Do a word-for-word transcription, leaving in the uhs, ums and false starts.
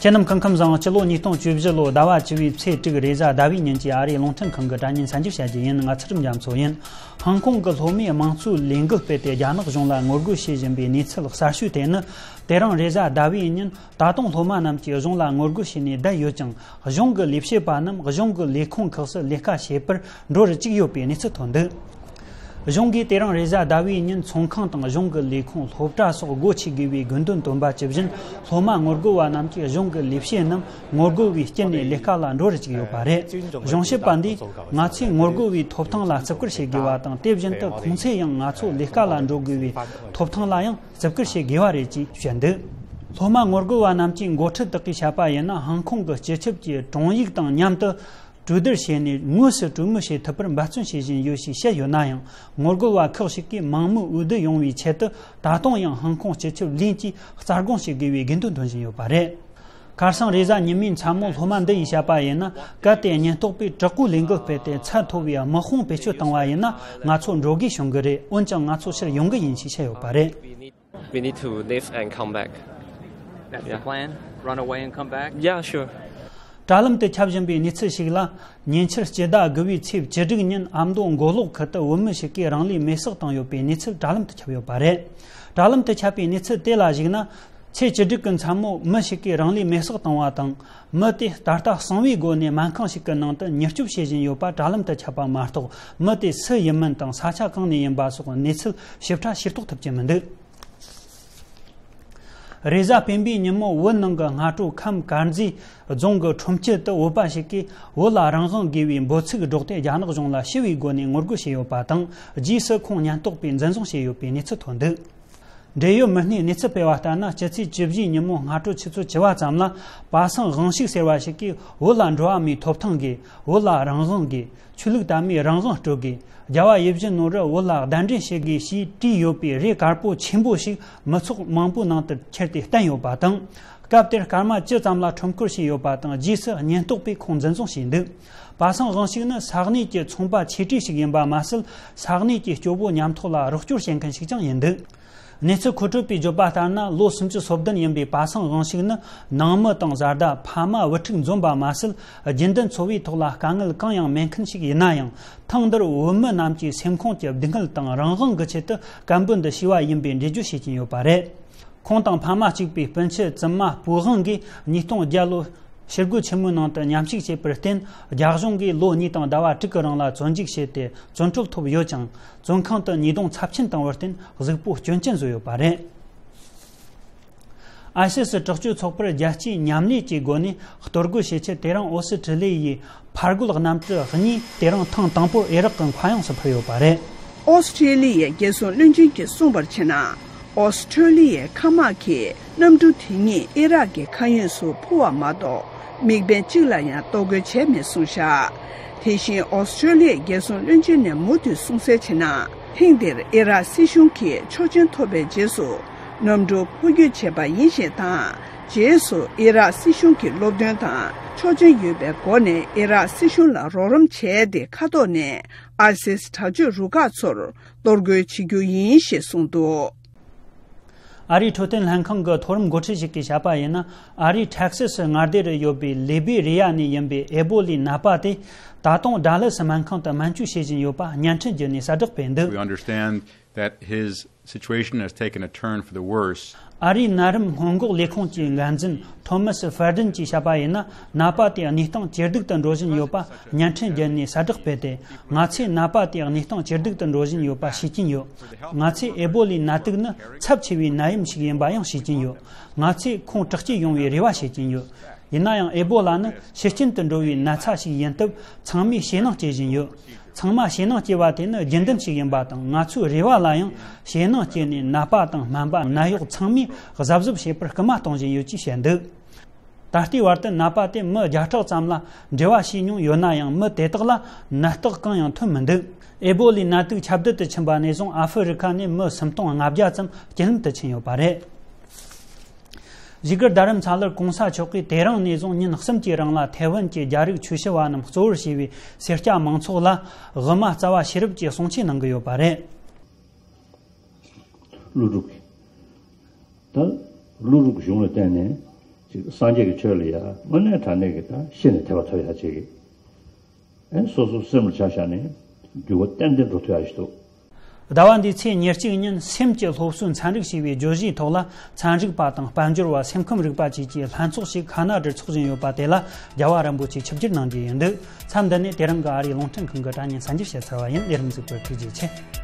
ཁྱེད་རྣམས་སྐུ་ཁམས་བཟང་། སྤྱི་ལོ་ཉིས་སྟོང་བཅུ་བཞི་ལོ་ཟླ་བ་བཅུ་བའི་ཚེས་དྲུག་རེས་གཟའ་ཟླ་བའི་ཉིན་གྱི་ཨ་རིའི་རླུང་འཕྲིན་ཁང་གི་དྲ་བརྙན་གསར་འགྱུར་བྱ་རྒྱུ་ཡིན། ང་ཚུལ་ཁྲིམས་རྒྱ་མཚོ་ཡིན། ཧང་ཀོང་གི་སློབ་མའི་དམངས་གཙོའི་ལས་འགུལ་སྤེལ་ཏེ་རྒྱ་ནག་གཞུང་ལ་ངོ་རྒོལ་བྱེད་བཞིན་པའི་གནས་ཚུལ་གསར་ཤོས་དེ་ནི། དེ་རིང་རེས་གཟའ་ཟླ་བའི་ཉིན་ད་དུང་སློབ་མ་རྣམས་ཀྱིས་གཞུང་ལ་ངོ་རྒོལ་བྱས་ནས་བསྡད་ཡོད་ཀྱང་། གཞུང་གི་ལས་བྱེད་པ་རྣམས་གཞུང་གི་ལས་ཁུངས་ཁག་སུ་ལས་ཀ་བྱེད་པར་འགྲོ་རུ་བཅུག་ཡོད་པའི་གནས་ཚུལ་ཐོན་འདུག་གཞུང་གིས་དེ་རིང་རེས་གཟའ་ཟླ་བའི་ཉིན་ཚོང་ཁང་དང་གཞུང་གི་ལས་ཁུངས། སློབ་གྲྭ་སོགས་སྒོ་ཕྱེ་དགོས་པའི་དགོས་འདུན་བཏོན་པ་ཇི་བཞིན། སློབ་མ་ངོ་རྒོལ་བ་རྣམས་ཀྱིས་གཞུང་གི་ལས་བྱེད་རྣམས་ངོ་རྒོལ་བའི་རྐྱེན་ནས་ལས་ཀ་ལ་འགྲོ་རུ་བཅུག་ཡོད་པ་རེད། གཞུང་ཞབས་པ་འདིས། ང་ཚོས་ངོ་རྒོལ་བའི་ཐོབ་ཐང་ལ་བརྩི་བཀུར་བྱེད་དགོས་པ་དང་། དེ་བཞིན་དུ་ཁོང་ཚོས་ཡང་ང་ཚོ་ལས་ཀ་ལ་འགྲོ་དགོས་པའི་ཐོབ་ཐང་ལ་ཡང་བརྩི་བཀུར་བྱེད་དགོས་པ་རེད་ཅེས་བཤད་འདུག་སློབ་མ་ངོ་རྒོལ་བ་རྣམས་ཀྱི་འགོ་ཁྲིད་དག་གིས་བཤད་པ་ཡིན་ན། ཧང་ཀོང་གི་སྤྱི་ཁྱབ་ཀྱི་དྲུང་ཡིག་དང་མཉམ་དུ་གྲོས་བསྡུར་བྱས་ནས་དངོས་སུ་གྲོས་མོལ་བྱེད་ཐུབ་པར་འབད་བརྩོན་བྱེད་བཞིན་ཡོད་ཅེས་བཤད་ཡོད་ན་ཡང་། ངོ་རྒོལ་བ་ཁག་ཅིག་གིས་མང་མོས་འོས་བསྡུ་ཡོང་བའི་ཆེད་དུ་ད་དུང་ཡང་ཧང་ཀོང་སྤྱི་ཁྱབ་ལིན་གྱིས་རྩ་དགོངས་བྱེད་དགོས་པའི་དགོས་འདུན་འདོན་བཞིན་ཡོད་པ་རེད། ཁ་སང་རེས་གཟའ་ཉི་མའི་མཚན་མོ་སློབ་མ་འདི་ཡིས་བཤད་པ་ཡིན་ན། གལ་ཏེ་ཉེན་རྟོག་པས་དྲག་པོའི་ལས་འགུལ་སྤེལ་ཏེ་ཚད་མཐོ་བའི་དམག་དཔུང་བེད་སྤྱོད་བཏང་བ་ཡིན་ན། ང་ཚོ་འགྲོ་དགོས་བྱུང་གི་རེད། འོན་ཀྱང་ང་ཚོ་ཕྱིར་ཡོང་གི་ཡིན་ཞེས་བཤད་ཡོད་པ་རེད། We need to leave and come back. That's the Yeah. plan? Run away and come back? Yeah, sure. དྲ་ལམ་དུ་ཁྱབ་བཞིན་པའི་གནས་ཚུལ་ཞིག་ལ། ཉེ་ཆར་སྤྱི་ཟླ་དགུ་བའི་ཚེས་བཅུ་དྲུག་ཉིན་ཨ་མདོ་མགོ་ལོག་ཁུལ་དུ་བོད་མི་ཞིག་གིས་རང་ལུས་མེར་སྲེག་བཏང་ཡོད་པའི་གནས་ཚུལ་དྲ་ལམ་དུ་ཁྱབ་ཡོད་པ་རེད། དྲ་ལམ་དུ་ཁྱབ་པའི་གནས་ཚུལ་དེ་ལ་གཞིགས་ན། ཚེས་བཅུ་དྲུག་གི་མཚན་མོ་མི་ཞིག་གིས་རང་ལུས་མེར་སྲེག་བཏང་བ་དང་། མི་དེ་ད་ལྟ་གསང་བའི་སྒོ་ནས་སྨན་ཁང་ཞིག་གི་ནང་དུ་མྱུར་སྐྱོབ་བྱེད་བཞིན་ཡོད་པ་དྲ་ལམ་དུ་ཁྱབ་པ་མ་གཏོགས། མི་དེ་སུ་ཡིན་མིན་དང་ས་ཆ་གང་ནས་ཡིན་པ་སོགས་གནས་ཚུལ་ཞིབ་ཕྲ་ཤེས་རྟོགས་ཐུབ་ཀྱི་མི་འདུག་རེས་གཟའ་སྤེན་པའི་ཉིན་མོ་བོད་ནང་གི་སྔ་དྲོ་ཁམས་དཀར་མཛེས་རྫོང་གི་ཁྲོམ་དཀྱིལ་དུ་བོད་པ་ཞིག་གིས་བོད་ལ་རང་དབང་དགོས་པའི་འབོད་ཚིག་སྒྲོག་སྟེ་རྒྱ་ནག་གཞུང་ལ་ཞི་བའི་སྒོ་ནས་ངོ་རྒོལ་བྱས་ཡོད་པ་དང་། རྗེས་སུ་ཁོང་ཉེན་རྟོག་པས་འཛིན་བཟུང་བྱས་ཡོད་པའི་གནས་ཚུལ་ཐོན་འདུག་འབྲེལ་ཡོད་མི་སྣས་གནས་ཚུལ་སྤེལ་བ་ལྟར་ན། སྤྱི་ཚེས་བཅུ་བཞིའི་ཉིན་མོ་སྔ་དྲོ་ཆུ་ཚོད་བཅུ་པ་ཙམ་ལ། པ་སངས་དབང་ཕྱུག་ཟེར་བ་ཞིག་གིས་བོད་ལ་འགྲོ་བ་མིའི་ཐོབ་ཐང་དགོས། བོད་ལ་རང་དབང་དགོས། ཆོས་ལུགས་དད་མོས་རང་དབང་སྤྲོད་དགོས། རྒྱལ་བ་ཡིད་བཞིན་ནོར་བུ་བོད་ལ་གདན་འདྲེན་བྱེད་དགོས་ཞེས་བྲིས་ཡོད་པའི་རས་དཀར་པོ་ཆེན་པོ་ཞིག་མི་ཚོགས་མང་པོའི་ནང་དུ་ཁྱེར་ཏེ་བསྟན་ཡོད་པ་དང་། སྐབས་དེར་སྐར་མ་བཅུ་ཙམ་ལ་ཁྲོམ་སྐོར་བྱས་ཡོད་པ་དང་། རྗེས་སུ་ཉེན་རྟོག་པས་ཁོང་འཛིན་བཟུང་བྱས་འདུག་པ་སངས་དབང་ཕྱུག་ནི་ས་གནས་ཀྱི་ཚོང་པ་ཆེ་གྲས་ཤིག་ཡིན་པ་མ་ཟད། ས་གནས་ཀྱི་སྐྱོ་བོ་ཉམ་ཐག་ལ་རོགས་སྐྱོར་བྱེད་མཁན་ཞིག་ཀྱང་ཡིན་འདུག་གནས་ཚུལ་མཁོ་སྤྲོད་པས་བརྗོད་པ་ལྟར་ན། ལོ་སུམ་ཅུ་སོ་བདུན་ཡིན་པའི་པ་སངས་དབང་ཕྱུག་ནི་ནང་མི་དང་བཟའ་ཟླ་ཕ་མ་བུ་ཕྲུག་འཛོམས་པ་མ་ཟད། རྒྱུན་ལྡན་འཚོ་བའི་ཐོག་ལ་དཀའ་ངལ་གང་ཡང་མེད་མཁན་ཞིག་ཡིན་ན་ཡང་། ཐེངས་འདིར་བོད་མི་རྣམས་ཀྱི་སེམས་ཁོང་གི་སྡུག་བསྔལ་དང་རང་དབང་གི་ཆེད་དུ་སྐད་འབོད་འདི་བྱས་པ་ཡིན་པའི་འགྲེལ་བརྗོད་བྱེད་ཀྱིན་ཡོད་པ་རེད། ཁོང་དང་ཕ་མ་གཅིག་པའི་སྤུན་མཆེད་བཙུན་མ་སྤོ་དབང་གིས་ཉིས་སྟོང་བརྒྱད་ལོའི་ཕྱིར་རྒོལ་ཆེན་མོའི་ནང་དུ་མཉམ་ཞུགས་བྱས་པར་བརྟེན། རྒྱ་གཞུང་གིས་ལོ་གཉིས་དང་ཟླ་བ་དྲུག་གི་རིང་ལ་བཙོན་འཇུག་བྱས་ཏེ། བཙོན་གྲོལ་ཐོབ་ཡོད་ཀྱང་། བཙོན་ཁང་དུ་ཉེས་རྡུང་ཚབས་ཆེན་བཏང་བར་བརྟེན། གཟུགས་པོ་སྐྱོན་ཅན་བཟོས་ཡོད་པ་རེད། ཨའི་སི་སི་དྲག་སྤྱོད་ཚོགས་པར་རྒྱལ་སྤྱིའི་མཉམ་ལས་ཀྱི་སྒོ་ནས་གཏོར་རྒོལ་བྱེད་ཆེད། དེ་རིང་ཨོ་སི་ཁྲི་ལི་ཡའི་ཕར་རྒོལ་གནམ་གྲུ་གཉིས་དེ་རིང་ཐེངས་དང་པོར་ཨི་རག་གི་མཁའ་དབྱིངས་སུ་འཕུར་ཡོད་པ་རེད། ཨོ་སི་ཁྲི་ལི་ཡའི་རྒྱལ་སྲུང་བློན་ཆེན་གྱིས་གསུངས་པར་བྱས་ན། ཨོ་སི་ཁྲི་ལི་ཡའི་མཁའ་དམག་གིས་གནམ་གྲུ་དེ་གཉིས་ཨི་རག་གི་མཁའ་དབྱིངས་སུ་འཕུར་བ་མ་གཏོགས། དམིགས་འབེན་གཅིག་ལ་ཡང་གཏོར་རྒོལ་བྱས་མེད་གསུངས་བཞག་དེ་བཞིན་ཨོ་སི་ཁྲི་ལི་ཡའི་རྒྱལ་སྲུང་བློན་ཆེན་ནས་མུ་མཐུད་གསུངས་གསལ་བྱས་ན། ཐེངས་འདིར་ཨི་རག་སྲིད་གཞུང་གིས་ཆོག་མཆན་ཐོབ་པའི་རྗེས་སུ། གནམ་གྲུ་འཕུར་སྐྱོད་བྱས་པ་ཡིན་ཞེས་དང་། རྗེས་སུ་ཨི་རག་སྲིད་གཞུང་གི་སློབ་སྟོན་དང་ཆོག་མཆན་ཡོད་པའི་སྒོ་ནས་ཨི་རག་སྲིད་གཞུང་ལ་རོགས་རམ་བྱས་ཏེ། མཁའ་ཐོག་ནས་ཨའི་སི་སི་དྲག་སྤྱོད་རུ་ཁག་ཚོར་གཏོར་རྒོལ་བྱེད་རྒྱུ་ཡིན་ཞེས་གསུངས་འདུག་ཨ་རིའི་འཕྲོད་བསྟེན་ལྷན་ཁང་གི་མཐོ་རིམ་འགོ་ཁྲིད་ཞིག་གིས་བཤད་པ་ཡིན་ན། ཨ་རིའི་ཐེག་སི་སི་མངའ་སྡེ་རུ་ཡོད་པའི་ལི་བེ་རི་ཡ་ནས་ཡིན་པའི་ཨེ་བོ་ལའི་ནད་པ་དེ། ད་དུང་ཌ་ལཱ་སི་སྨན་ཁང་དུ་སྨན་བཅོས་བྱེད་བཞིན་ཡོད་པ་བརྙན་འཕྲིན་བརྒྱུད་ནས་གསལ་བསྒྲགས་སྤེལ་འདུག We understand that his situation has taken a turn for the worse. ཨ་རིའི་ནད་རིམས་སྔོན་འགོག་ལས་ཁུངས་ཀྱི་འགན་འཛིན་ཐོ་མ་སི་ཧྥར་ཌིན་གྱིས་བཤད་པ་ཡིན་ན། ནད་པ་དེ་གནས་སྟངས་ཇེ་སྡུག་ཏུ་འགྲོ་བཞིན་ཡོད་པ་བརྙན་འཕྲིན་བརྒྱུད་ནས་གསལ་བསྒྲགས་སྤེལ་ཏེ། ང་ཚོས་ནད་པ་དེ་གནས་སྟངས་ཇེ་སྡུག་ཏུ་འགྲོ་བཞིན་ཡོད་པ་ཤེས་ཀྱིན་ཡོད། ང་ཚོས་ཨེ་བོ་ལའི་ནད་དུག་ནི་ཚབས་ཆེ་བའི་ནད་ཡམས་ཤིག་ཡིན་པ་ཡང་ཤེས་ཀྱིན་ཡོད། ང་ཚོས་ཁོང་དྲག་སྐྱེད་ཡོང་བའི་རེ་བ་བྱེད་ཀྱིན་ཡོད། ཡིན་ན་ཡང་ཨེ་བོ་ལ་ནི་ཤུགས་རྐྱེན་དུ་འགྲོ་བའི་ན་ཚ་ཞིག་ཡིན་སྟབས། ཚང་མས་ཞེད་སྣང་སྐྱེ་བཞིན་ཡོད། ཚང་མ་ཞེད་སྣང་སྐྱེ་བ་དེ་ནི་རྒྱུན་ལྡན་ཞིག་ཡིན་པ་དང་། ང་ཚོའི་རེ་བ་ལ་ཡང་ཞེད་སྣང་སྐྱེས་ནས། ནད་པ་དང་སྨན་པ། ནད་གཡོག་ཚང་མས་གཟབ་གཟབ་བྱེད་པར་སྐུལ་མ་གཏོང་བཞིན་ཡོད་ཅེས་བཤད་འདུག་ད་ལྟའི་བར་དུ་ནད་པ་དེ་མི་བརྒྱ་ཕྲག་ཙམ་ལ་འབྲེལ་བ་བྱས་མྱོང་ཡོད་ན་ཡང་། མི་དེ་དག་ལ་ནད་རྟགས་གང་ཡང་ཐོན་མི་འདུག་ཨེ་བོ་ལའི་ནད་དུག་ཁྱབ་གདལ་དུ་ཕྱིན་པ་ནས་བཟུང་། ཨ་ཧྥེ་རི་ཁ་ནས་མི་སུམ་སྟོང་ལྔ་བརྒྱ་ཙམ་རྐྱེན་ལམ་དུ་ཕྱིན་ཡོད་པ་རེད། བཞུགས་སྒར་རྡ་རམ་ས་ལར་གོང་ས་མཆོག་གིས་དེ་རིང་ནས་བཟུང་ཉིན་གསུམ་གྱི་རིང་ལ་ཐའེ་ཝན་གྱི་རྒྱ་རིགས་ཆོས་ཞུ་བ་རྣམས་གཙོ་བོར་བྱས་པའི་སེར་སྐྱ་མང་ཚོགས་ལ་དབུ་མ་རྩ་བ་ཤེས་རབ་ཀྱི་གསུང་ཆོས་གནང་གི་ཡོད་པ་རེད། ཀླུ་སྒྲུབ་ཀྱིས། ད་ཀླུ་སྒྲུབ་ཀྱི་གཞུང་ལ་བརྟེན་ནས་ ཅིག་སངས་རྒྱས་ཀྱི་ཆོས་ལ་ཡ་དངོས་གནས་དྲང་གནས་ཀྱི་ད་ཤེས་ནས་དད་པ་ཐོབ་ཡ་ཅིག་ཨེ་སོ་སོ་སེམས་ལ་ཆ་བཞག་ནས་འགྱུར་བ་ཏན་ཏན་འགྲོ་ཐུབ་ཡ་ཞིག་འདུག་ཟླ་བ་འདིའི་ཚེས་ཉེར་གཅིག་ཉིན་སེམས་ཀྱི་སློབ་གསོའི་ཚན་རིག་ཞེས་པའི་བརྗོད་གཞིའི་ཐོག་ལ། ཚན་རིག་པ་དང་དཔལ་འབྱོར་བ། སེམས་ཁམས་རིག་པ་བཅས་ཀྱི་ལྷན་ཚོགས་ཤིག་ཁ་ན་སྒྲིལ་འཚོགས་བཞིན་ཡོད་པ་དེ་ལ་རྒྱལ་བ་རིན་པོ་ཆེས་ཆིབས་བསྒྱུར་གནང་རྒྱུ་ཡིན་འདུག་མཚམས་འདི་ནས་དེ་རིང་གི་ཨ་རིའི་རླུང་འཕྲིན་ཁང་གི་དྲ་བརྙན་གསན་རྒྱུ་བྱས་ཚར་བ་ཡིན། ལས་རིམ་གཟིགས་པར་ཐུགས་རྗེ་ཆེ།